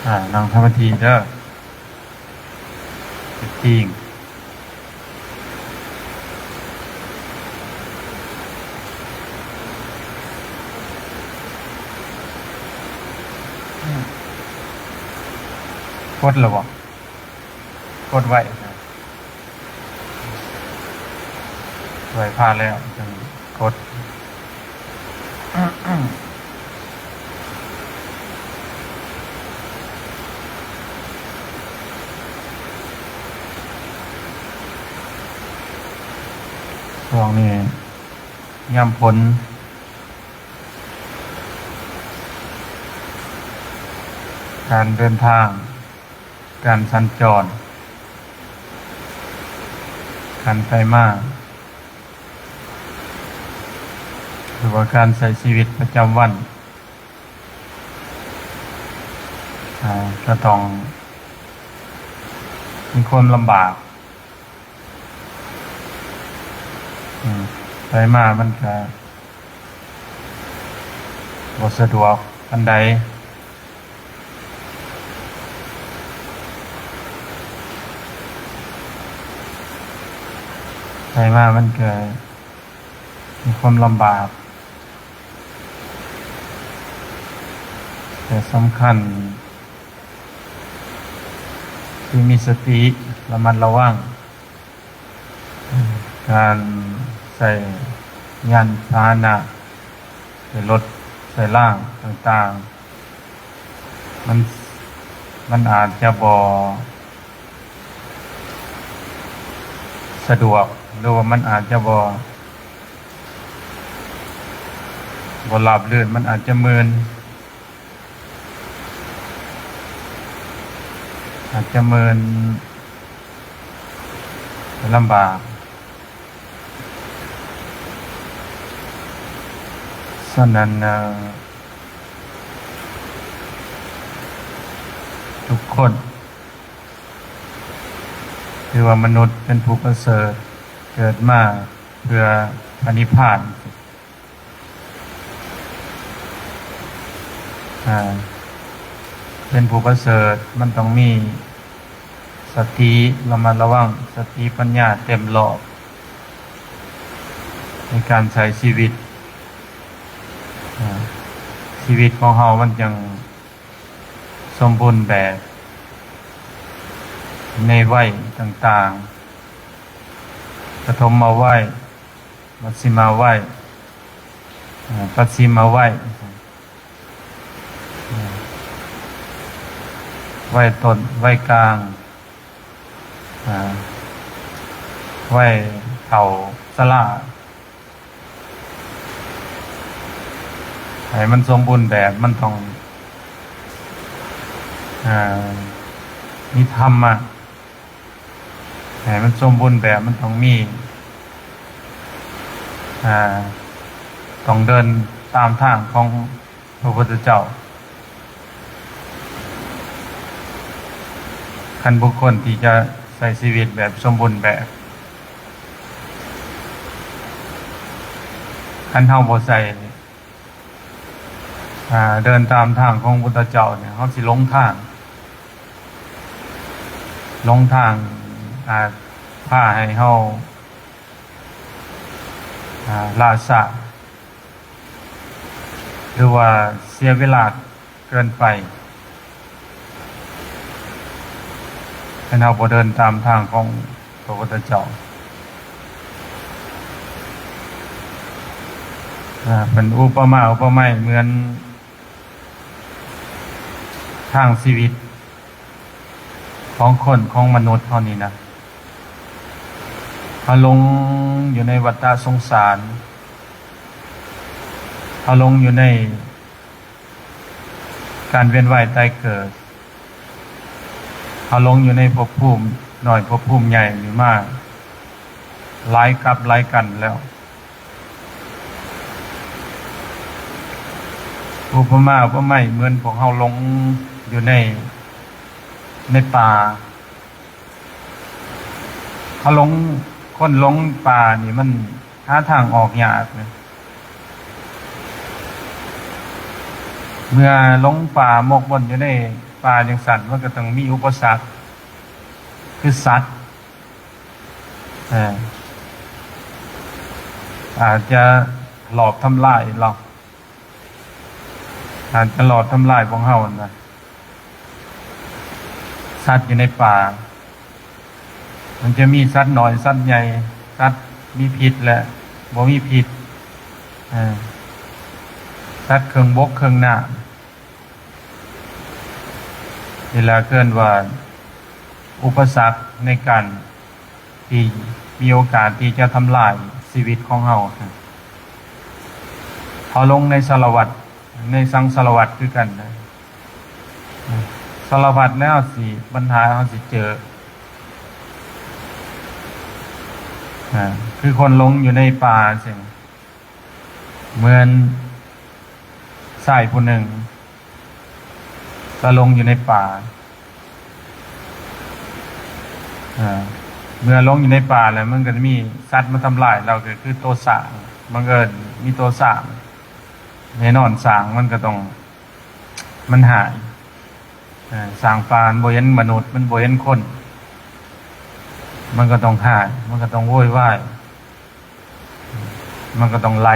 ອ່າ ນັ່ງສະມາທິເດີ ຕິງ ກົດແລ້ວບໍ່? ກົດໄວ້. ໄຫວ້ພະແລ້ວຈຶ່ງກົດ. ຊ່ວງນີ້ຍາມຝົນ ການເດີນທາງ ການສັນຈອນ ການໄປມາ ຫຼືວ່າການໃຊ້ຊີວິດປະຈຳວັນ ອາ ກໍຕ້ອງມີຄວາມລຳບາກ. ອາ ໄປມາມັນກະບໍ່ສະດວກປານໃດ. ໄປມາມັນກະມີຄວາມລຳບາກ, ແຕ່ສຳຄັນຄືມີສະຕິ ລະມັດລະວັງ. ການໃຊ້ຍານພາຫະນະ ໃຊ້ລົດໃຊ້ລາງຕ່າງໆ ມັນ ມັນອາດຈະບໍ່ສະດວກ ຫຼືວ່າມັນອາດຈະບໍ່ ບໍ່ລາບລື່ນ, ມັນອາດຈະມື່ນ. ອາດຈະເມີນ ລຳບາກ. ສະນັ້ນ ເອີ ທຸກຄົນ ຖືວ່າມະນຸດເປັນຜູ້ປະເສີດ, ເກີດມາເພື່ອພະນິບພານ. ອາ ເປັນຜູ້ປະເສີດ ມັນຕ້ອງມີສະຕິ ລະມັດລະວັງ, ສະຕິປັນຍາເຕັມລອບໃນການໃຊ້ຊີວິດ. ອາ ຊີວິດຂອງເຮົາມັນຈັ່ງສົມບູນແບບໃນໄວຕ່າງໆ, ປະຖົມມະໄວ, ມັດຊິມາໄວ, ອາ ປັດຊິມາໄວ, ໄວຕົ້ນ, ໄວກາງ, ອາ ໄວເຖົ້າຊະລາ. ໃຫ້ມັນສົມບູນແບບ ມັນຕ້ອງ ອາ ມີທຳມະ. ໃຫ້ມັນສົມບູນແບບ ມັນຕ້ອງມີ ອາ ຕ້ອງເດີນຕາມທາງຂອງພະພຸດທະເຈົ້າ. ຄັນບຸກຄົນທີ່ຈະໃຊ້ຊີວິດແບບສົມບູນແບບ, ຄັນເຮົາບໍ່ໃຊ້ ອາ ເດີນຕາມທາງຂອງພຸດທະເຈົ້ານີ້ ເຮົາຊິຫຼົງທາງ, ຫຼົງທາງອາດພາໃຫ້ເຮົາ ອາ ລ້າຊ້າ ຫຼືວ່າເສຍເວລາເກີນໄປ. ຄັນເຮົາບໍ່ເດີນຕາມທາງຂອງພະພຸດທະເຈົ້າ. ອາ ເປັນອຸປະມາອຸປະໄມເໝືອນທາງຊີວິດຂອງຄົນ ຂອງມະນຸດເຮົານີ້ນະ, ເຮົາຫຼົງຢູ່ໃນວັດຕະສົງສານ, ເຮົາຫຼົງຢູ່ໃນ ການວຽນວ່າຍຕາຍເກີດ, ເຮົາຫຼົງຢູ່ໃນພົບພູມນ້ອຍ ພົບພູມໃຫຍ່ນີ້ມາຫຼາຍກັບຫຼາຍກັນແລ້ວ. ອຸປະມາອຸປະໄມເໝືອນພວກເຮົາຫຼົງຢູ່ໃນ ໃນປ່າ. ເຮົາຫຼົງ, ຄົນຫຼົງປ່ານີ້ມັນຫາທາງອອກຍາກນະ. ເມື່ອຫຼົງປ່າໝົກໝົນຢູ່ໃນ ປ່າຈັ່ງຊັ້ນ ມັນກໍຕ້ອງມີອຸປະສັກ ຄືສັດ ເອີ ອາດຈະລອບທຳລາຍເຮົາ ອາດຈະລອບທຳລາຍພວກເຮົາຫັ້ນນະ. ສັດຢູ່ໃນປ່າ ມັນຈະມີສັດນ້ອຍ ສັດໃຫຍ່ ສັດມີພິດ ແລະ ບໍ່ມີພິດ ເອີ ສັດເຄິ່ງບົກເຄິ່ງນ້ຳ. ນີ້ລະເອີ້ນວ່າອຸປະສັກໃນການທີ່ມີໂອກາດທີ່ຈະທຳລາຍຊີວິດຂອງເຮົາ. ເຮົາລົງໃນສາລະວັດ ໃນສັງສາລະວັດຄືກັນນະ ສາລະພັດແນວຊິ ບັນຫາເຮົາຊິເຈີ ອາ ຄືຄົນຫຼົງຢູ່ໃນປ່າຈັ່ງ ເໝືອນຊາຍຜູ້ໜຶ່ງກໍຫຼົງຢູ່ໃນປ່າ ເມື່ອຫຼົງຢູ່ໃນປ່າແລ້ວ ມັນກໍຈະມີສັດມາທຳລາຍລາວ ກໍຄືໂຕຊ້າງ ບັງເອີນມີໂຕຊ້າງ ແນ່ນອນຊ້າງມັນກໍຕ້ອງ ມັນຮ້າຍ ເອີ ຊ້າງປ່າມັນບໍ່ເຫັນມະນຸດ ມັນບໍ່ເຫັນຄົນ ມັນກໍຕ້ອງຮ້າຍ ມັນກໍຕ້ອງໂວຍວາຍ ມັນກໍຕ້ອງໄລ່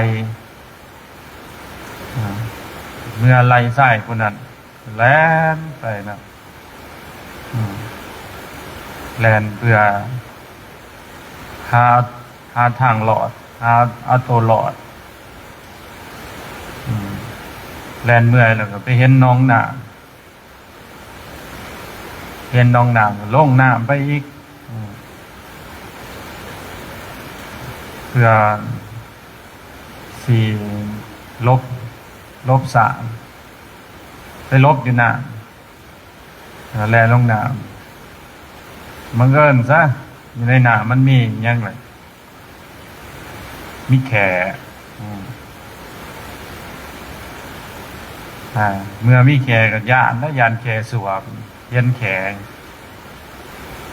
ເມື່ອໄລ່ຊາຍຜູ້ນັ້ນ ແລ່ນໄປນະ ແລ່ນເພື່ອຫາ ຫາທາງລອດ ຫາເອົາໂຕລອດ ແລ່ນເມື່ອຍແລ້ວກໍໄປເຫັນໜອງນ້ຳ ເຫັນໜອງນ້ຳ ກໍລົງນ້ຳໄປອີກ ເພື່ອຊິຫຼົບ ຫຼົບຊ້າງ ໄປຫຼົບຢູ່ນ້ຳ ແລ່ນລົງນ້ຳ ບັງເອີນຊະ ຢູ່ໃນນ້ຳມັນມີຫຍັງລະ? ມີແຂ້ ອືມ ອາ ເມື່ອມີແຂ້ກໍຢ້ານແລ້ວ ຢ້ານແຂ້ສວບ ເຫັນແຂ້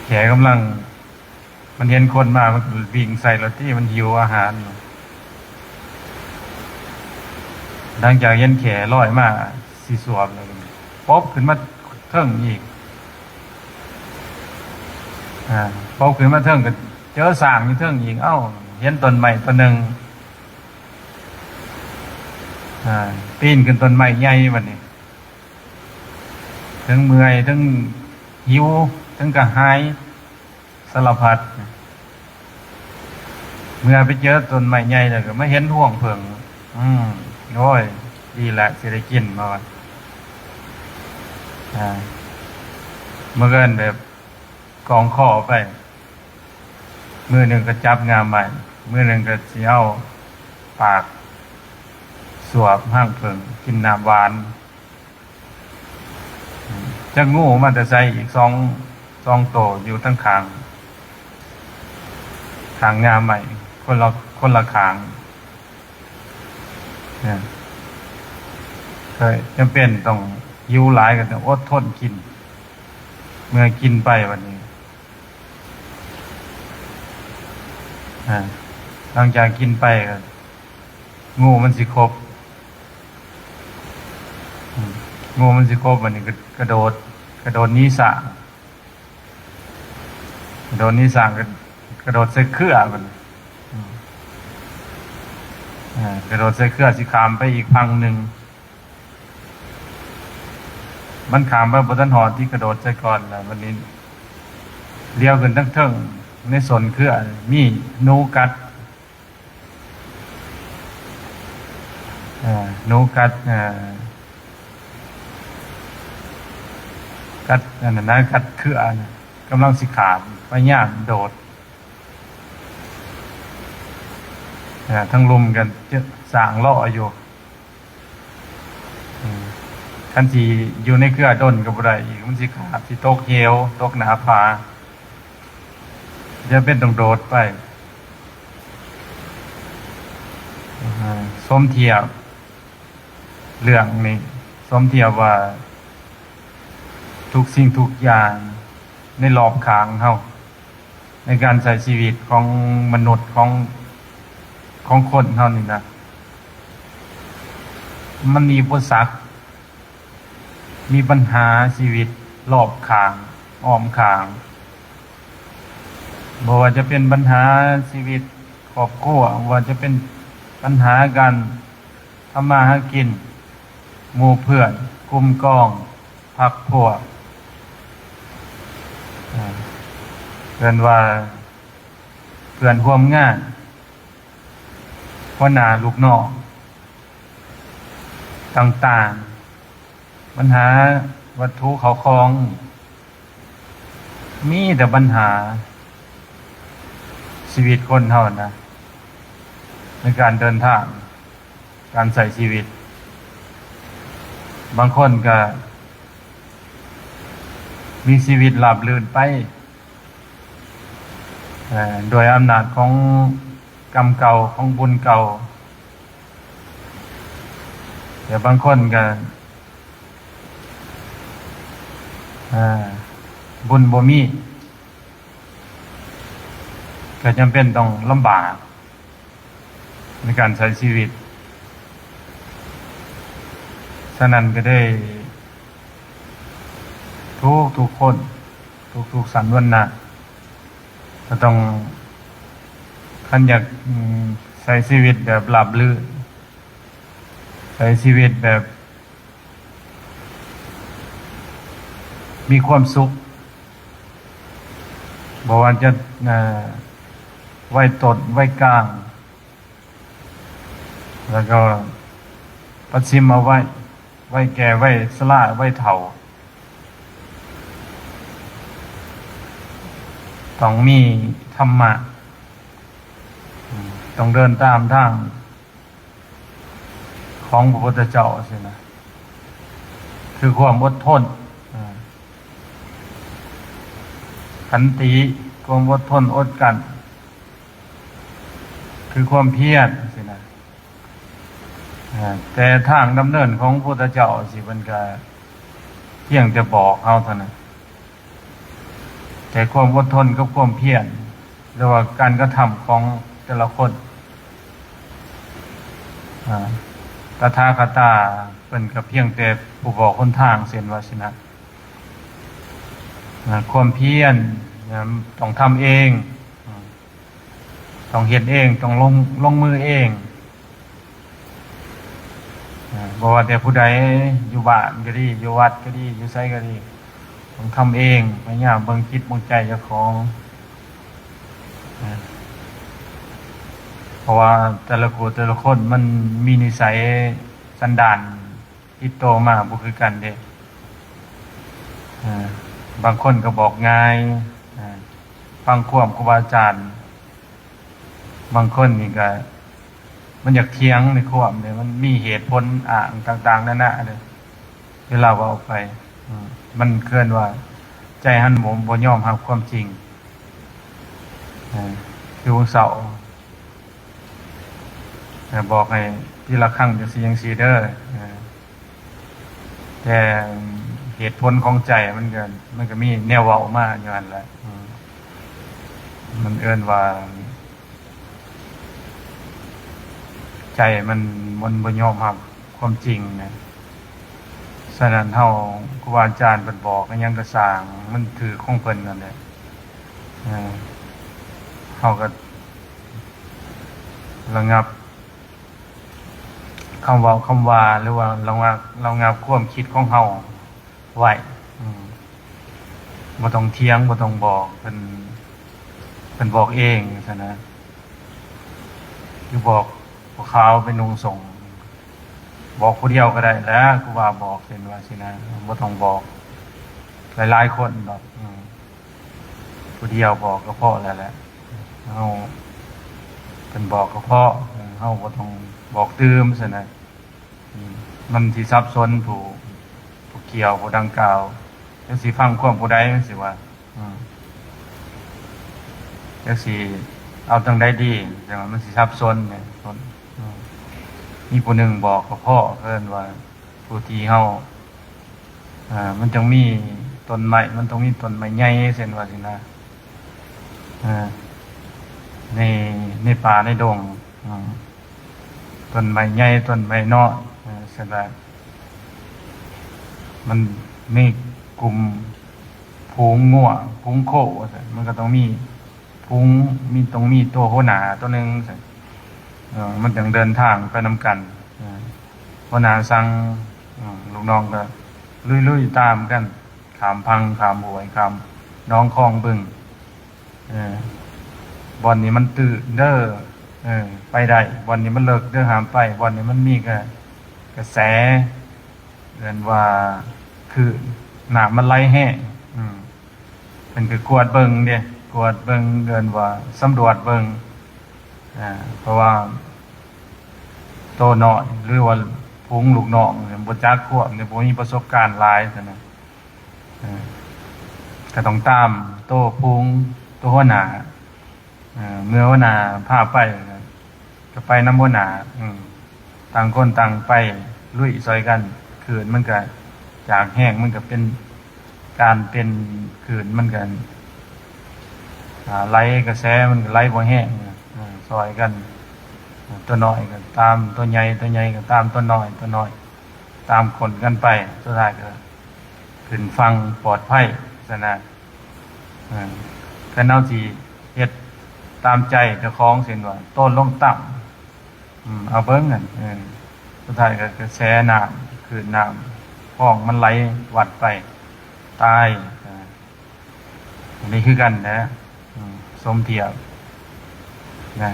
ແຂ້ກຳລັງ ມັນເຫັນຄົນມາ ມັນກໍວິ່ງໃສ່ແລ້ວຕິ ມັນຫິວອາຫານ. ຫຼັງຈາກເຫັນແຂ້ລອຍມາຊິສວບແລ້ວ ປົບຂຶ້ນມາເທິງອີກ ອາ ປົບຂຶ້ນມາເທິງກໍເຈີຊ້າງຢູ່ເທິງອີກ ເອົ້າ ເຫັນຕົ້ນໄມ້ຕົ້ນໜຶ່ງ ອາ ປີນຂຶ້ນຕົ້ນໄມ້ໃຫຍ່ບັດນີ້ ເທິງເມື່ອຍ ເທິງຫິວ ເທິງກະຫາຍ ສາລະພັດ. ເມື່ອໄປເຈີຕົ້ນໄມ້ໃຫຍ່ແລ້ວກໍມາເຫັນຮວງເຜິ້ງ ອືມ ໂອ້ຍ ດີແຫຼະ ຊິໄດ້ກິນ ວ່າ ອາ ມື້ເກີນແບບກອງຄໍໄປ ມື້ໜຶ່ງກໍຈັບງ່າໄມ້ ມື້ໜຶ່ງກໍຊິເອົາປາກສວບຮາງເຜິ້ງ ກິນນ້ຳຫວານ. ຈັກງູມາແຕ່ໃສອີກ ສອງ ສອງໂຕຢູ່ທາງຂ້າງ ຂ້າງງ່າໄມ້ ຄົນລະ ຄົນລະຂ້າງ ເອີ ກໍຈຳເປັນຕ້ອງ ຫິວຫຼາຍກໍຕ້ອງອົດທົນກິນ ເມື່ອກິນໄປບັດນີ້ ອາ ຫຼັງຈາກກິນໄປກໍ ງູມັນຊິຄົບ ອືມ ງູມັນຊິຄົບ ບັດນີ້ກໍກະໂດດ ກະໂດດໜີຊ້າງ ກະໂດດໜີຊ້າງ ກະ ກະໂດດໃສ່ເຄືອ ບັດນີ້ ອືມ ອາ ກະໂດດໃສ່ເຄືອ ຊິຂ້າມໄປອີກຝັ່ງໜຶ່ງ ມັນຂ້າມໄປບໍ່ທັນຮອດ ທີ່ກະໂດດໃສ່ກ່ອນ ແລ້ວບັດນີ້ຫຼຽວຂຶ້ນທາງເທິງ ໃນສົ້ນເຄືອມີໜູກັດ ເອີ ໜູກັດ ເອີ ກັດອັນນັ້ນນະ ກັດເຄືອນະ ກຳລັງຊິຂ້າມ ພະຍາຍາມໂດດ ເອີ ທາງລຸ່ມກໍຊ້າງລໍຢູ່ ອືມ ຄັນຊິຢູ່ໃນເຄືອດົນກໍບໍ່ໄດ້ອີກ ມັນຊິຂາດ ຊິຕົກເຫວ ຕົກໜ້າຜາ ຈຳເປັນຕ້ອງໂດດໄປ. ເອີ ສົມທຽບເລື່ອງນີ້ ສົມທຽບວ່າທຸກສິ່ງທຸກຢ່າງໃນລອບຂ້າງເຮົາ ໃນການໃຊ້ຊີວິດຂອງມະນຸດ ຂອງ ຂອງຄົນເຮົານີ້ນະ ມັນມີອຸປະສັກ ມີບັນຫາຊີວິດລອບຂ້າງ, ອ້ອມຂ້າງ, ບໍ່ວ່າຈະເປັນບັນຫາຊີວິດຄອບຄົວ, ບໍ່ວ່າຈະເປັນບັນຫາການທຳມາຫາກິນ, ໝູ່ເພື່ອນ, ກຸ່ມກອງ, ພັກພວກ, ເອີ່ ເອີ້ນວ່າເພື່ອນຮ່ວມງານ, ຫົວໜ້າລູກນ້ອງຕ່າງໆ, ບັນຫາວັດຖຸເຂົ້າຂອງ, ມີແຕ່ບັນຫາຊີວິດຄົນເຮົານະ ໃນການເດີນທາງ, ການໃຊ້ຊີວິດ. ບາງຄົນກະມີຊີວິດລາບລື່ນໄປ ເອີ່ ໂດຍອຳນາດຂອງກຳເກົ່າ, ຂອງບຸນເກົ່າ, ແຕ່ບາງຄົນກະ ເອີ່ ບຸນບໍ່ມີ ກະຈຳເປັນຕ້ອງລຳບາກ ໃນການໃຊ້ຊີວິດ. ສະນັ້ນກໍໄດ້ ທຸກໆຄົນ, ທຸກໆຊັ້ນວັນນະ ກໍຕ້ອງ ຄັນຢາກ ອືມ ໃຊ້ຊີວິດແບບລາບລື່ນ, ໃຊ້ຊີວິດແບບມີຄວາມສຸກ, ບໍ່ວ່າຈະ ເອີ່ ໄວຕົ້ນ, ໄວກາງ, ແລ້ວກໍປະສິມມະໄວ, ໄວແກ່, ໄວຊະລາ, ໄວເຖົ້າ, ຕ້ອງມີທຳມະ, ຕ້ອງເດີນຕາມທາງຂອງພະພຸດທະເຈົ້າຊີ້ນະ, ຄືຄວາມອົດທົນ, ຂັນຕິ, ຄວາມອົດທົນອົດກັ້ນ, ຄືຄວາມພຽນຊີ້ນະ. ເອີ່ ແຕ່ທາງດຳເນີນຂອງພະພຸດທະເຈົ້າຊີ້ ເພິ່ນກະພຽງແຕ່ບອກເຮົາເທົ່ານັ້ນ, ແຕ່ຄວາມອົດທົນກັບຄວາມພຽນ ຫຼືວ່າການກະທຳຂອງແຕ່ລະຄົນ, ອາ ຕະຖາຄະຕາເພິ່ນກະພຽງແຕ່ຜູ້ບອກຫົນທາງເຊັ່ນວ່າຊີ້ນະ. ອາ ຄວາມພຽນ ອາ ຕ້ອງທຳເອງ, ອາ ຕ້ອງເຮັດເອງ, ຕ້ອງລົງ, ລົງມືເອງ. ເອີ່ ບໍ່ວ່າແຕ່ຜູ້ໃດ, ຢູ່ບ້ານກໍດີ, ຢູ່ວັດກໍດີ, ຢູ່ໃສກໍດີ, ຕ້ອງທຳເອງ, ພະຍາຍາມເບິ່ງຈິດເບິ່ງໃຈເຈົ້າຂອງ. ເອີ່ ເພາະວ່າແຕ່ລະຜູ້ແຕ່ລະຄົນມັນມີນິໄສສັນດານ ຕິດໂຕມາບໍ່ຄືກັນເດ້. ເອີ່ ບາງຄົນກໍບອກງ່າຍ, ເອີ່ ຟັງຄວາມຄູບາອາຈານ, ບາງຄົນນີ້ກໍມັນຢາກຖຽງໃນຄວາມເດ້, ມັນມີເຫດຜົນອ້າງຕ່າງໆນານາເດ້ ເວລາເວົ້າໄປ. ເອີ່ ມັນເອີ້ນວ່າໃຈຫັ້ນບໍ່, ບໍ່ຍອມຮັບຄວາມຈິງ. ເອີ່ ຄືມື້ເຊົ້າ ເອີ່ ບອກໃຫ້ຕີລະຄັງຈັ່ງຊີ້ຈັ່ງຊີ້ເດີ. ເອີ່ ແຕ່ເຫດຜົນຂອງໃຈມັນກໍ, ມັນກໍມີແນວເວົ້າມາຢູ່ຫັ້ນແຫຼະ. ເອີ່ ມັນເອີ້ນວ່າໃຈມັນ, ມັນບໍ່ຍອມຮັບຄວາມຈິງນະ. ສະນັ້ນເຮົາ, ຄູບາອາຈານເພິ່ນບອກອີ່ຫຍັງກໍຊ່າງ, ມັນຖືກຂອງເພິ່ນນັ້ນແຫຼະ. ເອີ່ ເຮົາກໍ ລະງັບຄຳເວົ້າຄຳວ່າ ຫຼືວ່າລະງັບ, ລະງັບຄວາມຄິດຂອງເຮົາໄວ້. ອືມ ບໍ່ຕ້ອງຖຽງ, ບໍ່ຕ້ອງບອກ, ເພິ່ນ, ເພິ່ນບອກເອງຊັ້ນນະ. ຄືບອກຜ້າຂາວໄປນຸ່ງສົ້ງ, ບອກຜູ້ດຽວກໍໄດ້ແຫຼະ, ຄູບາບອກເປັນວ່າຊີ້ນະ, ບໍ່ຕ້ອງບອກຫຼາຍໆຄົນດອກ. ອືມ ຜູ້ດຽວບອກກໍພໍແລ້ວແຫຼະ. ເຮົາ, ເພິ່ນບອກກໍພໍ, ເຮົາບໍ່ຕ້ອງບອກຕື່ມຊັ້ນນະ. ອືມ ມັນຊິສັບສົນຜູ້, ຜູ້ກ່ຽວ, ຜູ້ດັ່ງກ່າວ, ຈັກຊິຟັງຄວາມຜູ້ໃດ, ມັນຊິວ່າ, ອືມ ຈັກຊິເອົາຈັ່ງໃດດີ, ຈັ່ງວ່າມັນຊິສັບສົນແຫຼະ. ອືມ ມີຜູ້ໜຶ່ງບອກກໍພໍ, ເອີ້ນວ່າຜູ້ທີ່ເຮົາ ອ່າ ມັນຕ້ອງມີຕົ້ນໄມ້, ມັນຕ້ອງມີຕົ້ນໄມ້ໃຫຍ່ ເຊັ່ນວ່າຊີ້ນະ, ເອີ ໃນ, ໃນປ່າໃນດົງ, ອືມ ຕົ້ນໄມ້ໃຫຍ່, ຕົ້ນໄມ້ນ້ອຍ, ເອີ ເຊັ່ນວ່າ ມັນມີກຸ່ມຝູງງົວ ຝູງໂຄວ່າຊັ້ນ ມັນກໍຕ້ອງມີຝູງ ມີ ຕ້ອງມີໂຕຫົວໜ້າໂຕໜຶ່ງຊັ້ນ ເອີ ມັນຈັ່ງເດີນທາງໄປນຳກັນ. ເອີ ຫົວໜ້າສັ່ງ ເອີ ລູກນ້ອງກໍລຸຍໆຕາມກັນ ຂ້າມພັງ ຂ້າມຫ້ວຍ ຂ້າມໜອງຄອງບຶງ ເອີ ບ່ອນນີ້ມັນຕື້ນເດີ ເອີ ໄປໄດ້ ບ່ອນນີ້ມັນເລິກເດີ ຫ້າມໄປ ບ່ອນນີ້ມັນມີກະ ກະແສ ເອີ້ນວ່າຄື້ນ ນ້ຳມັນໄຫຼແຮງ ອືມ ເພິ່ນກໍກວດເບິ່ງເດ້ ກວດເບິ່ງ ເອີ້ນວ່າສຳຫຼວດເບິ່ງ ເອີ ເພາະວ່າໂຕນ້ອຍ ຫຼືວ່າຝູງລູກນ້ອງນີ້ບໍ່ຈັກຄວາມ ບໍ່ມີປະສົບການຫຼາຍຊັ້ນນະ ເອີ ກໍຕ້ອງຕາມໂຕຝູງ ໂຕຫົວໜ້າ ເອີ ເມື່ອຫົວໜ້າພາໄປ ກໍໄປນຳຫົວໜ້າ ອືມ ຕ່າງຄົນຕ່າງໄປລຸຍຊ່ອຍກັນ ຄື້ນມັນກໍ ຈາກແຮງມັນກໍເປັນ ການເປັນຄື້ນມັນກໍ ອ່າ ໄຫຼ ກະແສມັນກໍໄຫຼບໍ່ແຮງ ເອີ ຊ່ອຍກັນ ໂຕນ້ອຍກໍຕາມໂຕໃຫຍ່ ໂຕໃຫຍ່ກໍຕາມໂຕນ້ອຍ ໂຕນ້ອຍ ຕາມຂົນກັນໄປ ສຸດທ້າຍກໍຂຶ້ນຝັ່ງປອດໄພຊັ້ນນະ. ເອີ ຄັນເຮົາຊິເຮັດຕາມໃຈເຈົ້າຂອງ ເຊັ່ນວ່າໂຕນລົງຕ່ຳ ອືມ ເອົາເບິ່ງຫັ້ນ ເອີ ສຸດທ້າຍກໍກະແສນ້ຳ ຄື້ນນ້ຳຄອງມັນໄຫຼວັດໄປ ຕາຍ ເອີ ອັນນີ້ຄືກັນແຫຼະ ອືມ ສົມທຽບນະ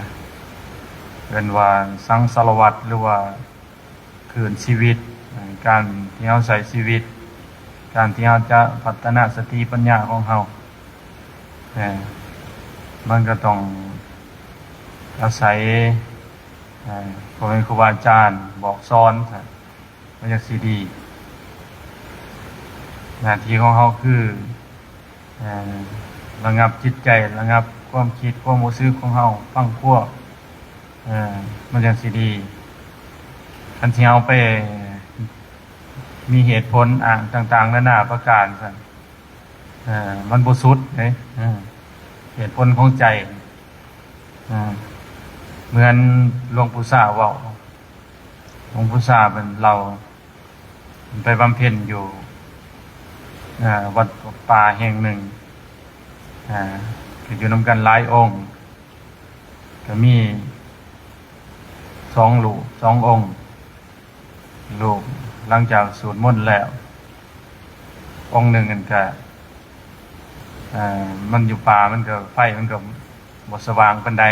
ເອີ້ນວ່າສັງສາລະວັດ ຫຼືວ່າ ຄືນຊີວິດ ການທີ່ເຮົາໃຊ້ຊີວິດ ການທີ່ເຮົາຈະພັດທະນາສະຕິປັນຍາຂອງເຮົາ ມັນກໍຕ້ອງອາໄສ ເອີ ພໍ່ແມ່ຄູບາອາຈານບອກສອນ ມັນຈັ່ງຊິດີ. ໜ້າທີ່ຂອງເຮົາຄື ເອີ ລະງັບຈິດໃຈ ລະງັບຄວາມຄິດຄວາມຮູ້ສຶກຂອງເຮົາ ຟັງຄວາມ ເອີ ມັນຈັ່ງຊິດີ. ຄັນຊິເອົາໄປມີເຫດຜົນອ້າງຕ່າງໆນານາປະການຊັ້ນ ເອີ ມັນບໍ່ສຸດເດ້ ເອີ ເຫດຜົນຂອງໃຈ ເອີ ເໝືອນຫຼວງປູ່ຊາເວົ້າ ຫຼວງປູ່ຊາເພິ່ນເລົ່າ ເພິ່ນໄປບຳເພັນຢູ່ ເອີ ວັດປ່າແຫ່ງໜຶ່ງ ເອີ ກໍຢູ່ນຳກັນຫຼາຍອົງ ກໍມີສອງລູກ ສອງອົງ ລູກ ຫຼັງຈາກສູດມົນແລ້ວ ອົງໜຶ່ງນັ້ນກໍ ເອີ ມັນຢູ່ປ່າ ມັນກໍ ໄຟມັນກໍບໍ່ສະຫວ່າງປານໃດ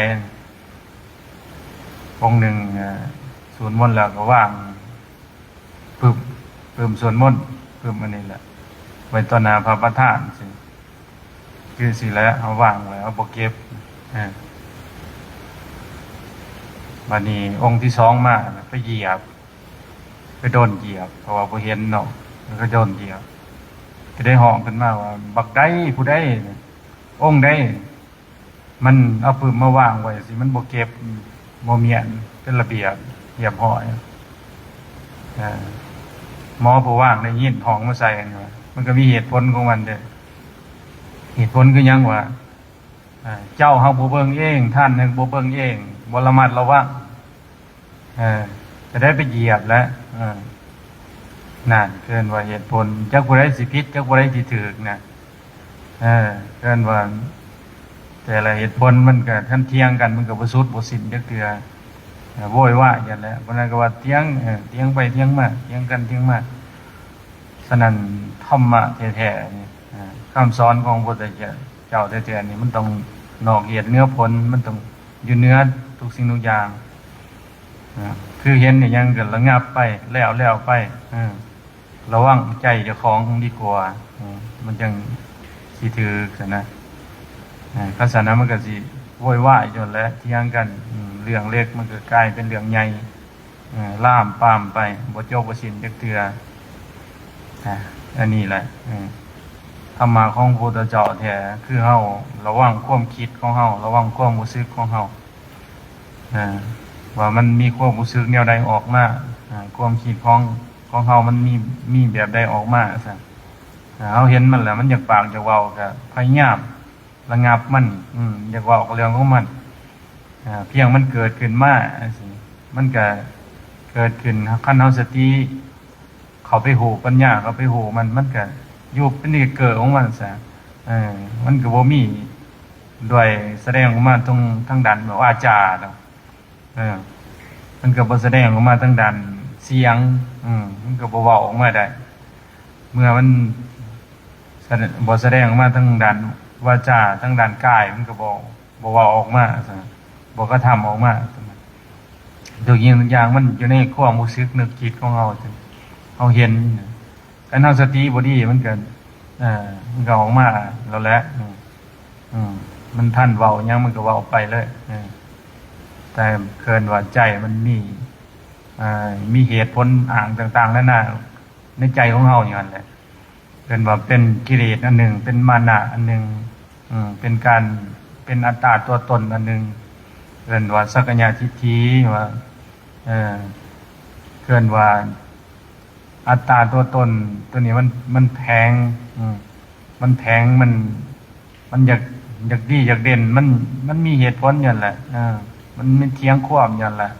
ອົງໜຶ່ງ ເອີ ສູດມົນແລ້ວກໍວາງ ປຶບ ປຶ້ມສວດມົນ ປຶ້ມອັນນີ້ແຫຼະ ໄວ້ຕໍ່ໜ້າພະປະທານ ຈັ່ງຊີ້ ຄືຊີ້ແຫຼະ ເຮົາວາງໄວ້ ເຮົາບໍ່ເກັບ ເອີ ບາດນີ້ອົງທີສອງມາ ໄປຢຽບ ໄປດົນຢຽບ ເພາະວ່າບໍ່ເຫັນເນາະ ມັນກໍດົນຢຽບ ກໍໄດ້ຮ້ອງຂຶ້ນມາວ່າ ບັກໃດ ຜູ້ໃດ ອົງໃດ ມັນເອົາປຶ້ມມາວາງໄວ້ຊີ້ ມັນບໍ່ເກັບ ບໍ່ມ້ຽນເປັນລະບຽບຮຽບຮ້ອຍ ເອີ ໝໍຜູ້ວາງໄດ້ຍິນຮ້ອງມາໃສ່ ມັນກໍມີເຫດຜົນຂອງມັນເດ້ ເຫດຜົນຄືຫຍັງວະ ເອີ ເຈົ້າຫາກບໍ່ເບິ່ງເອງ ທ່ານຫາກບໍ່ເບິ່ງເອງ ບໍ່ລະມັດລະວັງ ເອີ ຈະໄດ້ໄປຢຽບແຫຼະ ເອີ ນັ້ນເອີ້ນວ່າເຫດຜົນ ຈັກຜູ້ໃດຊິຜິດ ຈັກຜູ້ໃດຊິຖືກນະ ເອີ ເອີ້ນວ່າ ແຕ່ລະເຫດຜົນມັນກໍ ຄັນຖຽງກັນມັນກໍບໍ່ສຸດບໍ່ສິ້ນຈັກເທື່ອ ເອີ ໂວຍວາຍກັນແຫຼະ ຜູ້ນັ້ນກໍວ່າຖຽງ ເອີ ຖຽງໄປຖຽງມາ ຖຽງກັນຖຽງມາ ສະນັ້ນທຳມະແທ້ໆນີ້ ເອີ ຄຳສອນຂອງພະພຸດທະເຈົ້າແທ້ໆນີ້ ມັນຕ້ອງນອກເຫດເໜືອຜົນ ມັນຕ້ອງຢູ່ເໜືອທຸກສິ່ງທຸກຢ່າງ ເອີ ຄືເຫັນອີ່ຫຍັງກໍລະງັບໄປ ແລ້ວໆໄປ ເອີ ລະວັງໃຈເຈົ້າຂອງດີກວ່າ ເອີ ມັນຈັ່ງຊິຖືກຫັ້ນນະ ເອີ ຄັນຊັ້ນນະ ມັນກໍຊິໂວຍວາຍຢູ່ຫັ້ນແຫຼະ ຖຽງກັນ ເລື່ອງເລັກມັນກໍກາຍເປັນເລື່ອງໃຫຍ່ ເອີ ລາມປາມໄປ ບໍ່ຈົບບໍ່ສິ້ນຈັກເທື່ອ ອາ ອັນນີ້ແຫຼະ ເອີ ທຳມະຂອງພະພຸດທະເຈົ້າແທ້ ຄືເຮົາລະວັງຄວາມຄິດຂອງເຮົາ ລະວັງຄວາມຮູ້ສຶກຂອງເຮົາ ເອີ ວ່າມັນມີຄວາມຮູ້ສຶກແນວໃດອອກມາ ເອີ ຄວາມຄິດຂອງ ຂອງເຮົາມັນມີ ມີແບບໃດອອກມາ ວ່າຊັ້ນ ເຮົາເຫັນມັນແລ້ວ ມັນຢາກປາກຢາກເວົ້າ ກໍພະຍາຍາມ ລະງັບມັນ ອືມ ຢາກເວົ້າກໍເລື່ອງຂອງມັນ ອາ ພຽງມັນເກີດຂຶ້ນມາຈັ່ງຊີ້ ມັນກະເກີດຂຶ້ນ ຄັນເຮົາສະຕິ ເຂົ້າໄປຮູ້ປັນຍາ ເຂົ້າໄປຮູ້ມັນ ມັນກະຢູ່ເປັນເອກເກີຂອງມັນຊະ. ເອີ ມັນກະບໍ່ມີດ້ວຍສະແດງອອກມາທາງ ທາງດ້ານວາຈາດອກ. ເອີ ມັນກະບໍ່ສະແດງອອກມາທາງດ້ານສຽງ ເອີ ມັນກະບໍ່ເວົ້າອອກມາໄດ້. ເມື່ອມັນສະແດ- ບໍ່ສະແດງອອກມາທາງດ້ານວາຈາ ທາງດ້ານກາຍ ມັນກະບໍ່ ບໍ່ເວົ້າອອກມາ ບໍ່ກະທຳອອກມາ. ທຸກສິ່ງທຸກຢ່າງມັນຢູ່ໃນຄວາມຮູ້ສຶກນຶກຄິດຂອງເຮົາ ເຮົາເຫັນ. ຄັນເຮົາສະຕິບໍ່ດີ ມັນກະ ເອີ ມັນກະອອກມາແລ້ວແຫຼະ. ອືມ ອືມ ມັນທັນເວົ້າຫຍັງ ມັນກະເວົ້າໄປເລີຍ. ເອີ ແຕ່ເອີ້ນວ່າໃຈມັນມີ ເອີ ມີເຫດຜົນອ້າງຕ່າງໆນານາໃນໃຈຂອງເຮົາຢູ່ຫັ້ນແຫຼະ. ເອີ້ນວ່າເປັນກິເລດອັນໜຶ່ງ ເປັນມານະອັນໜຶ່ງ ເປັນການ ເປັນອັດຕາຕົວຕົນອັນໜຶ່ງ ເອີ້ນວ່າສັກກະຍະທິດຖິ ວ່າ ເອີ້ນວ່າອັດຕາຕົວຕົນ ຕົວນີ້ມັນ ມັນແຝງ ມັນແຝງ ມັນ ມັນຢາກ ຢາກດີຢາກເດັ່ນ ມັນ ມັນມີເຫດຜົນຢູ່ຫັ້ນແຫຼະ. ເອີ ມັນມີຖຽງຄວາມຢູ່ຫັ້ນແຫຼະ.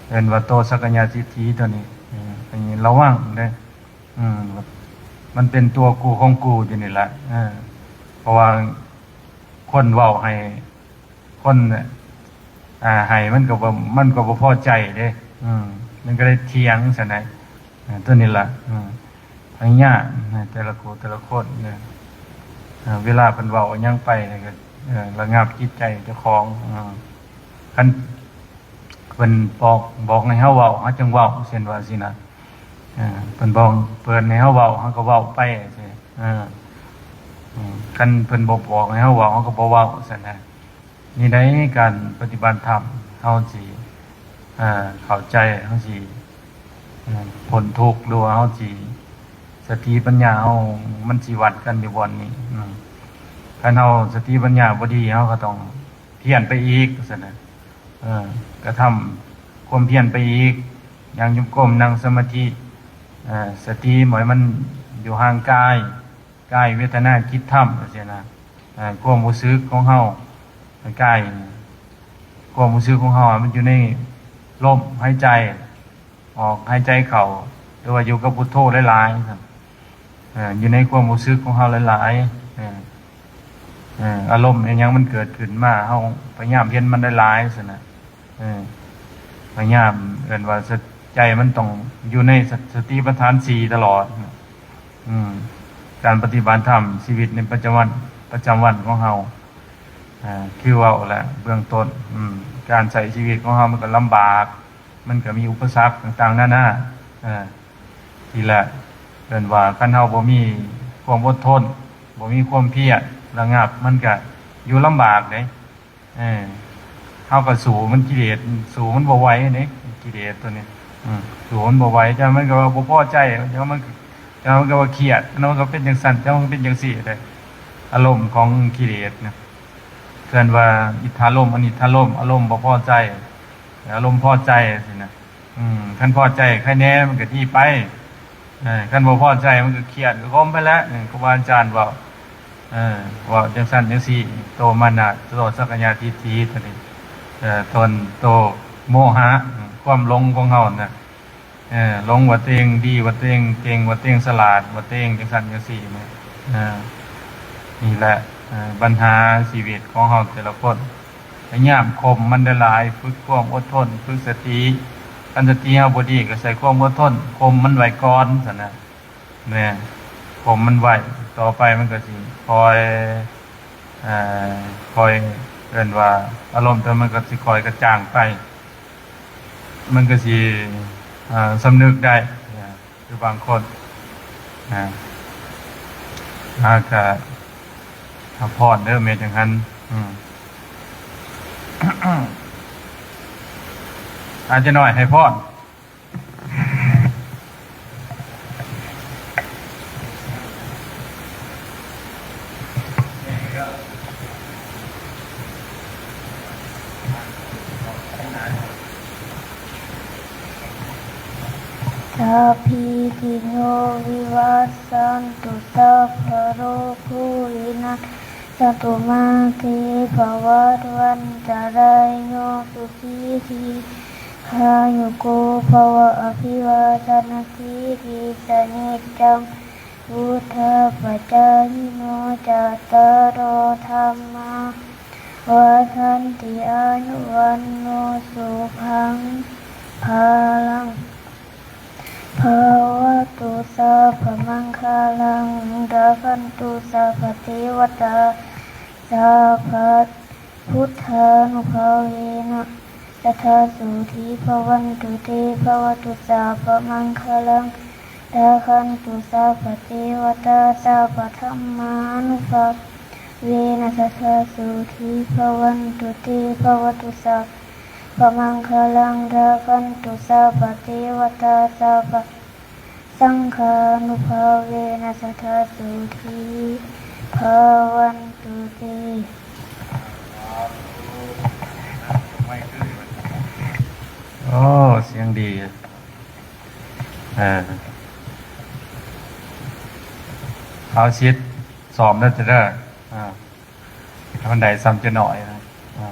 ເອີ້ນວ່າໂຕສັກກະຍະທິດຖິຕົວນີ້ ເອີ ໃຫ້ລະວັງເດີ້. ອືມ ມັນເປັນຕົວກູຂອງກູຢູ່ນີ້ແຫຼະ. ເອີ ເພາະວ່າຄົນເວົ້າໃຫ້ ຄົນ ອາ ໃຫ້ມັນກໍບໍ່ ມັນກໍບໍ່ພໍໃຈເດ້. ອືມ ມັນກໍໄດ້ຖຽງຊັ້ນນະ. ເອີ ຕົວນີ້ລະ ອືມ ພະຍາຍາມນະ ແຕ່ລະຄູ່ແຕ່ລະຄົນນະ ເອີ ເວລາເພິ່ນເວົ້າຫຍັງໄປກໍ ເອີ ລະງັບຈິດໃຈເຈົ້າຂອງ. ເອີ ຄັນ ເພິ່ນບອກ ບອກໃຫ້ເຮົາເວົ້າ ເຮົາຈຶ່ງເວົ້າ ເຊັ່ນວ່າຊີ້ນະ. ເອີ ເພິ່ນບອກ ເພິ່ນໃຫ້ເຮົາເວົ້າ ເຮົາກໍເວົ້າໄປຊີ້. ເອີ ອືມ ຄັນເພິ່ນບໍ່ບອກໃຫ້ເຮົາເວົ້າ ເຮົາກໍບໍ່ເວົ້າຊັ້ນນະ. ນີ້ໃດການປະຕິບັດທຳ ເຮົາຊິ ເອີ ເຂົ້າໃຈ ເຮົາຊິ ເອີ ພົ້ນທຸກ ຫຼືວ່າເຮົາຊິ ສະຕິປັນຍາເຮົາ ມັນຊິວັດກັນຢູ່ບ່ອນນີ້. ອືມ ຄັນເຮົາສະຕິປັນຍາບໍ່ດີ ເຮົາກໍຕ້ອງ ພຽນໄປອີກຊັ້ນນະ. ເອີ ກະທຳຄວາມພຽນໄປອີກ ຍ່າງຈົງກົມ ນັ່ງສະມາທິ ເອີ ສະຕິໃຫ້ມັນຢູ່ຫ່າງກາຍ ກາຍ ເວທະນາ ຈິດ ທຳ ຈັ່ງຊີ້ນະ. ເອີ ຄວາມຮູ້ສຶກຂອງເຮົາ ກາຍ ຄວາມຮູ້ສຶກຂອງເຮົາມັນຢູ່ໃນລົມຫາຍໃຈ ອອກຫາຍໃຈເຂົ້າ ຫຼືວ່າຢູ່ກັບພຸດໂທຫຼາຍໆ ຢູ່ໃນຄວາມຮູ້ສຶກຂອງເຮົາຫຼາຍໆ. ເອີ ອາລົມອີ່ຫຍັງມັນເກີດຂຶ້ນມາ ເຮົາພະຍາຍາມເຫັນມັນຫຼາຍໆຊັ້ນນະ. ເອີ ພະຍາຍາມ ເອີ້ນວ່າ ໃຈມັນຕ້ອງຢູ່ໃນສະ- ສະຕິປະທານສີ່ຕະຫຼອດ. ອືມ ການປະຕິບັດທຳ ຊີວິດໃນປະຈຳວັນ ປະຈຳວັນຂອງເຮົາ ເອີ ຄືເວົ້າແຫຼະເບື້ອງຕົ້ນ ອືມ ການໃຊ້ຊີວິດຂອງເຮົາມັນກໍລຳບາກ ມັນກໍມີອຸປະສັກຕ່າງໆນານາ. ເອີ ນີ້ແຫຼະ ເອີ້ນວ່າຄັນເຮົາບໍ່ມີຄວາມອົດທົນ ບໍ່ມີຄວາມພຽນລະງັບ ມັນກະຢູ່ລຳບາກເດ້. ເອີ ເຮົາກໍສູ້ມັນ ກິເລດ ສູ້ມັນບໍ່ໄຫວເດ້ ກິເລດຕົວນີ້. ອືມ ສູ້ມັນບໍ່ໄຫວ ຈັ່ງມັນກໍວ່າບໍ່ພໍໃຈ ຈັ່ງມັນ ຈັ່ງມັນກໍວ່າຄຽດ ຈັ່ງມັນກໍເປັນຈັ່ງຊັ້ນ ຈັ່ງມັນກໍເປັນຈັ່ງຊີ້ເດ້. ອາລົມຂອງກິເລດນະ ເອີ້ນວ່າອິດທາລົມ ອະນິດທາລົມ ອາລົມບໍ່ພໍໃຈ ອາລົມພໍໃຈຊີ້ນະ. ອືມ ຄັນພໍໃຈໄຄແນ່ມັນກໍດີໄປ. ເອີ ຄັນບໍ່ພໍໃຈມັນກໍຄຽດກໍຄົມໄປແຫຼະ. ເອີ ຄູບາອາຈານເວົ້າ ເອີ ເວົ້າຈັ່ງຊັ້ນຈັ່ງຊີ້ ໂຕມານະ ໂຕສັກກະຍະທິດຖິຕົວນີ້ ເອີ ຕົນ ໂຕໂມຫະ ຄວາມຫຼົງຂອງເຮົານະ. ເອີ ຫຼົງວ່າຕົວເອງດີ ວ່າຕົວເອງເກັ່ງ ວ່າຕົວເອງສະຫຼາດ ວ່າຕົວເອງຈັ່ງຊັ້ນຈັ່ງຊີ້ນະ. ເອີ ນີ້ແຫຼະ ເອີ ບັນຫາຊີວິດຂອງເຮົາແຕ່ລະຄົນ. ພະຍາຍາມຂົ່ມມັນຫຼາຍໆ ຝຶກຄວາມອົດທົນ ຝຶກສະຕິ. ຄັນສະຕິເຮົາບໍ່ດີກໍໃຊ້ຄວາມອົດທົນຂົ່ມມັນໄວ້ກ່ອນຊັ້ນນະ. ແມ່ນ ຂົ່ມມັນໄວ້ ຕໍ່ໄປມັນກໍຊິຄ່ອຍ ເອີ ຄ່ອຍ ເອີ້ນວ່າອາລົມຕົວນັ້ນມັນກໍຊິຄ່ອຍກະຈ່າງໄປ ມັນກໍຊິ ເອີ ສຳນຶກໄດ້. ຄືບາງຄົນ ອາ ອາ ກະຮັບພອນເດີ້ ແມ່ນຈັ່ງຫັ້ນ. ອືມ ອາ ຈັກໜ້ອຍໃຫ້ພອນ. ສາພີຕິໂຍ ວິວັດສັນຕຸ ສັບພະໂລໂຄ ວິນັດສັນຕຸ ມາເຕ ພະວັດວັນຕະລາຍໂຍ ສຸຂີ ທີຄ ທາຍຸໂກ ພະວະ ອະພິວາທະນະສີລິສະນິດຈັງ ວຸດທະປະຈາຍິໂນ ຈັດຕາໂລ ທຳມາ ວັດທັນຕິ ອາຍຸວັນໂນ ສຸຂັງ ພະລັງ ພະວະຕຸ ສັບພະມັງຄະລັງ ລັກຂັນຕຸ ສັບພະເທວະຕາ ສັບພະ ພຸດທານຸພາເວນະ ສັດທາໂສທີ ພະວັນຕຸເຕ ພະວະຕຸ ສັບພະມັງຄະລັງ ລັກຂັນຕຸ ສັບພະເທວະຕາ ສັບພະທຳມານຸພາເວນະ ສັດທາໂສທີ ພະວັນຕຸເຕ ພະວະຕຸ ສັບພະມັງຄະລັງ ລັກຂັນຕຸ ສັບພະເທວະຕາ ສັບພະ ສັງຄານຸພາເວນະ ສັດທາໂສທີ ພະວັນຕຸເຕ. ໂອ້ ສຽງດີ. ເອີ ເອົາສິດ ຊ້ອມເດີ ເດີ. ເອີ ເອົາໄດ້ສ່ຳຈະໜ້ອຍນະ. ເອີ